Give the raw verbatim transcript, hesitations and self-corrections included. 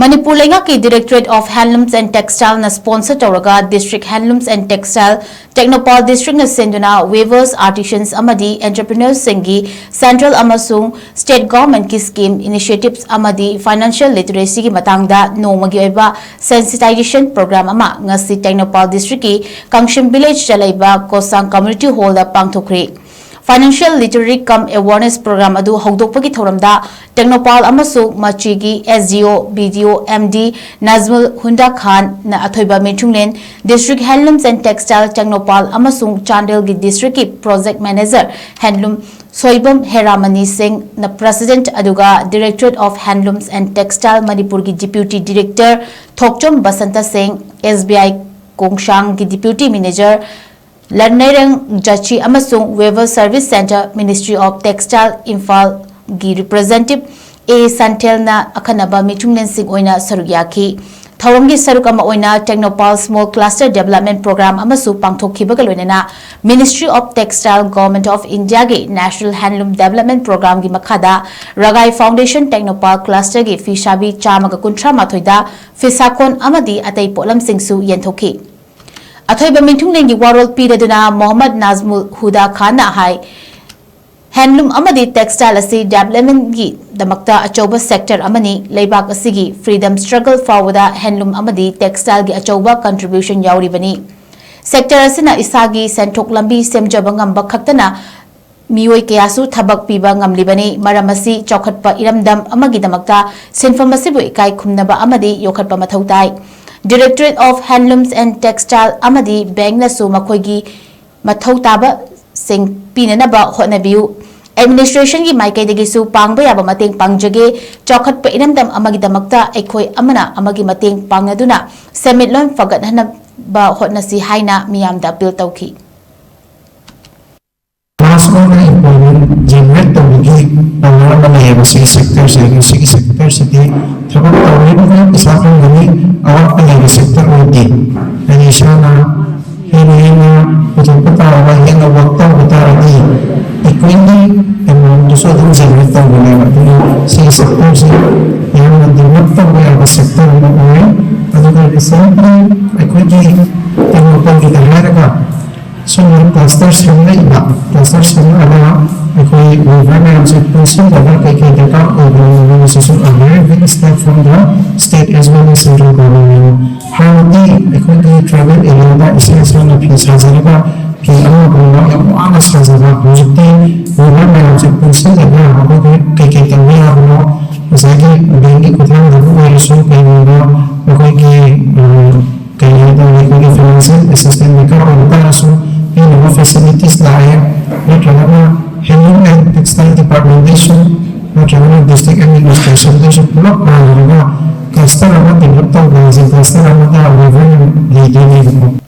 ꯃꯅꯤꯄꯨꯔ ꯂꯩꯉꯥꯛꯀꯤ Directorate of Handlooms and Textileꯅ sponsor ꯇꯧꯔꯒ District Handlooms and Textile Tengnoupal Districtꯅ ꯁꯦꯟꯗꯨꯅ weavers, artisans ꯑꯃꯗꯤ entrepreneursꯁꯤꯡꯒꯤ central ꯑꯃꯁꯨꯡ state governmentꯀꯤ scheme, initiatives ꯑꯃꯗꯤ financial literacyꯒꯤ ꯃꯇꯥꯡꯗ ꯅꯣꯡꯃꯒꯤ ꯑꯣꯏꯕ sensitization program ꯑꯃ ꯉꯁꯤ ꯇꯦꯡꯅꯧꯄꯥꯜ Districtꯀꯤ ꯀꯥꯡꯁꯤꯝ Villageꯇ ꯂꯩꯕ ꯀꯣꯁꯥꯡ Community Hallꯗ ꯄꯥꯡꯊꯣꯛꯈ꯭ꯔꯤ꯫ Financial Literacy cum Awareness Program ꯑꯗꯨ ꯍꯧꯗꯣꯛꯄꯒꯤ ꯊꯧꯔꯝꯗ ꯇꯦꯡꯅꯧꯄꯥꯜ ꯑꯃꯁꯨꯡ ꯃꯆꯤꯒꯤ S D O, B D O, M D ꯅꯖꯃꯨꯜ ꯍꯨꯗꯥ ꯈꯥꯟꯅ ꯑꯊꯣꯏꯕ ꯃꯤꯊꯨꯡꯂꯦꯟ, District Handlooms and Textile Tengnoupal ꯑꯃꯁꯨꯡ ꯆꯥꯟꯗꯦꯜꯒꯤ Districtꯀꯤ Project Manager Handloom ꯁꯣꯏꯕꯝ ꯍꯦꯔꯥꯃꯅꯤ ꯁꯤꯡꯅ President ꯑꯗꯨꯒ Directorate of Handlooms and Textile ꯃꯅꯤꯄꯨꯔꯒꯤ Deputy Director ꯊꯣꯛꯆꯣꯝ ꯕꯁꯟꯇ ꯁꯤꯡ, S B I ꯀꯣꯡꯁꯥꯡꯒꯤ Deputy Manager ꯂꯟꯅꯩꯔꯪ ꯖꯥꯆꯤ ꯑꯃꯁꯨꯡ Weaver Service Centre, Ministry of Textile, ꯏꯝꯐꯥꯜꯒꯤ representative A ꯁꯟꯊꯦꯜꯅ ꯑꯈꯟꯅꯕ ꯃꯤꯊꯨꯡꯂꯦꯟꯁꯤꯡ ꯑꯣꯏꯅ ꯁꯔꯨꯛ ꯌꯥꯈꯤ꯫ ꯊꯧꯔꯝꯒꯤ ꯁꯔꯨꯛ ꯑꯃ ꯑꯣꯏꯅ Tengnoupal Small Cluster Development Program ꯑꯃꯁꯨ ꯄꯥꯡꯊꯣꯛꯈꯤꯕꯒ ꯂꯣꯏꯅꯅ Ministry of Textile, Government of Indiaꯒꯤ National Handloom Development Programꯒꯤ ꯃꯈꯥꯗ ꯔꯒꯥꯏ Foundation ꯇꯦꯡꯅꯧꯄꯥꯜ Clusterꯒꯤ ꯐꯤꯁꯥꯕꯤ ꯆꯥꯝꯃꯒ ꯀꯨꯟꯊ꯭ꯔꯥ ꯃꯥꯊꯣꯏꯗ ꯐꯤꯁꯥꯀꯣꯟ ꯑꯃꯗꯤ ꯑꯇꯩ ꯄꯣꯠꯂꯝꯁꯤꯡꯁꯨ ꯌꯦꯟꯊꯣꯛꯈꯤ꯫ ꯑꯊꯣꯏꯕ ꯃꯤꯊꯨꯡꯂꯦꯟꯒꯤ ꯋꯥꯔꯣꯜ ꯄꯤꯔꯗꯨꯅ ꯃꯣꯍꯝꯃꯗ ꯅꯥꯖꯃꯨꯜ ꯍꯨꯗꯥ ꯈꯥꯟꯅ ꯍꯥꯏ, Handloom ꯑꯃꯗꯤ Textile ꯑꯁꯤ developmentꯒꯤꯗꯃꯛꯇ ꯑꯆꯧꯕ sector ꯑꯃꯅꯤ꯫ ꯂꯩꯕꯥꯛ ꯑꯁꯤꯒꯤ freedom struggle ꯐꯥꯎꯕꯗ handloom ꯑꯃꯗꯤ textileꯒꯤ ꯑꯆꯧꯕ contribution ꯌꯥꯎꯔꯤꯕꯅꯤ꯫ Sector ꯑꯁꯤꯅ ꯏꯁꯥꯒꯤ ꯁꯦꯟꯊꯣꯛ ꯂꯝꯕꯤ ꯁꯦꯝꯖꯕ ꯉꯝꯕ ꯈꯛꯇꯅ ꯃꯤꯑꯣꯏ ꯀꯌꯥꯁꯨ ꯊꯕꯛ ꯄꯤꯕ ꯉꯝꯂꯤꯕꯅꯤ꯫ ꯃꯔꯝ ꯑꯁꯤ ꯆꯥꯎꯈꯠꯄ ꯏꯔꯝꯗꯝ ꯑꯃꯒꯤꯗꯃꯛꯇ ꯁꯤꯟꯐꯝ ꯑꯁꯤꯕꯨ ꯏꯀꯥꯏ ꯈꯨꯝꯅꯕ ꯑꯃꯗꯤ ꯌꯣꯛꯈꯠꯄ ꯃꯊꯧ ꯇꯥꯏ꯫ Directorate of Handlooms and Textile ꯑꯃꯗꯤ bankꯅꯁꯨ ꯃꯈꯣꯏꯒꯤ ꯃꯊꯧ ꯇꯥꯕꯁꯤꯡ ꯄꯤꯅꯅꯕ ꯍꯣꯠꯅꯕꯤꯌꯨ꯫ Administrationꯒꯤ ꯃꯥꯏꯀꯩꯗꯒꯤꯁꯨ ꯄꯥꯡꯕ ꯌꯥꯕ ꯃꯇꯦꯡ ꯄꯥꯡꯖꯒꯦ꯫ ꯆꯥꯎꯈꯠꯄ ꯏꯔꯝꯗꯝ ꯑꯃꯒꯤꯗꯃꯛꯇ ꯑꯩꯈꯣꯏ ꯑꯃꯅ ꯑꯃꯒꯤ ꯃꯇꯦꯡ ꯄꯥꯡꯅꯗꯨꯅ ꯁꯦꯟꯃꯤꯠꯂꯣꯟ ꯐꯒꯠꯍꯟꯅꯕ ꯍꯣꯠꯅꯁꯤ ꯍꯥꯏꯅ ꯃꯤꯌꯥꯝꯗ appeal ꯇꯧꯈꯤ꯫ Class ꯑꯣꯏꯅ employment generate ꯇꯧꯕꯒꯤ power ꯑꯃ ꯂꯩꯌꯦꯕ ꯁꯤꯒꯤ sectorꯁꯦ꯫ ꯑꯗꯨ ꯁꯤꯒꯤ sectorꯁꯤꯗꯤ ꯊꯕꯛ ꯇꯧꯔꯤꯕ ꯄꯩꯁꯥ ꯐꯪꯒꯅꯤ, ꯑꯋꯥꯠꯄ ꯂꯩꯕ sector ꯑꯣꯏꯗꯦ꯫ ꯍꯥꯏꯗꯤ ꯏꯁꯥꯅ ꯍꯦꯟꯅ ꯍꯦꯟꯅ ꯄꯨꯊꯣꯛꯄ ꯇꯥꯔꯕ, ꯍꯦꯟꯅ work ꯇꯧꯕ ꯇꯥꯔꯗꯤ equally amountꯗꯨꯁꯨ ꯑꯗꯨꯝ generate ꯇꯧꯒꯅꯦꯕ꯫ ꯑꯗꯨꯅ ꯁꯤꯒꯤ sectorꯁꯦ ꯌꯥꯝꯅ develop ꯇꯧꯕ ꯌꯥꯕ Recently ꯑꯩꯈꯣꯏꯒꯤ ꯇꯦꯡꯅꯧꯄꯜꯒꯤꯗ ꯍꯥꯏꯔꯒ ꯁꯨꯝꯕ ꯀ꯭ꯂꯁꯇꯔ ꯁꯦꯝꯂꯛꯏꯕ, ꯀ꯭ꯂꯁꯇꯔ ꯁꯦꯝꯂꯛꯑꯒ ꯑꯩꯈꯣꯏ ꯔꯤꯚꯔ ꯃꯌꯥꯝꯁꯦ ꯄꯨꯟꯁꯤꯜꯂꯒ ꯀꯩꯀꯩ ꯗꯔꯀꯥꯔ ꯑꯣꯏꯕꯅꯣ ꯍꯥꯏꯕꯁꯤꯁꯨ a very big step from the state as well as central government. ꯍꯥꯟꯅꯗꯤ ꯑꯩꯈꯣꯏꯒꯤ ꯇ꯭ꯔꯥꯏꯕꯦꯜ ꯑꯦꯔꯤꯌꯥꯗ ꯏꯁꯥ ꯏꯁꯥꯅ ꯐꯤ ꯁꯥꯖꯔꯒ ꯐꯤ ꯑꯃ ꯑꯃ ꯌꯥꯝ ꯋꯥꯅ ꯁꯥꯖꯕ, ꯍꯧꯖꯤꯛꯇꯤ ꯔꯤꯚꯔ ꯃꯌꯥꯝꯁꯦ ꯄꯨꯟꯁꯤꯜꯂꯒ ꯑꯩꯈꯣꯏꯒꯤ ꯀꯩꯀꯩ ꯇꯧꯕ ꯌꯥꯕꯅꯣ, ꯉꯁꯥꯏꯒꯤ ꯕꯦꯡꯒꯤ ꯈꯨꯠꯊꯥꯡꯗꯕꯨ ꯑꯣꯏꯔꯁꯨ, ꯀꯩꯒꯨꯝꯕ ꯑꯩꯈꯣꯏꯒꯤ ꯀꯩ ꯍꯥꯏꯇꯥꯔꯦ, ꯑꯩꯈꯣꯏꯒꯤ ꯐꯥꯏꯅꯥꯟꯁꯤꯌꯦꯜ ꯑꯦꯁꯤꯁꯇꯦꯟꯁ ꯗꯔꯀꯥꯔ ꯑꯣꯏꯕ ꯇꯥꯔꯁꯨ ꯄꯤꯅꯕ ꯐꯦꯁꯤꯂꯤꯇꯤꯁ ꯂꯥꯛꯑꯦ, ꯅꯠꯇ꯭ꯔꯒꯅ ꯍꯦꯟꯂꯨꯝ ꯑꯦꯟ ꯇꯦꯛꯁꯇꯥꯏꯜ ꯗꯤꯄꯥꯔꯠꯃꯦꯟꯗꯩꯁꯨ ꯅꯠꯇ꯭ꯔꯒꯅ ꯗꯤꯁꯇ꯭ꯔꯤꯛ ꯑꯦꯗꯃꯤꯅꯤꯁꯇ꯭ꯔꯦꯁꯟꯗꯩꯁꯨ ꯄꯨꯂꯞ ꯄꯥꯟꯅꯔꯒ ꯀ꯭ꯂꯁꯇꯔ ꯑꯃ ꯗꯤꯕꯂꯞ ꯇꯧꯕ ꯍꯥꯏꯁꯦ ꯀ꯭ꯂꯁꯇꯔ ꯑꯃꯗ ꯔꯤꯚꯔ ꯂꯩꯗꯣꯏꯅꯦꯕꯀꯣ꯫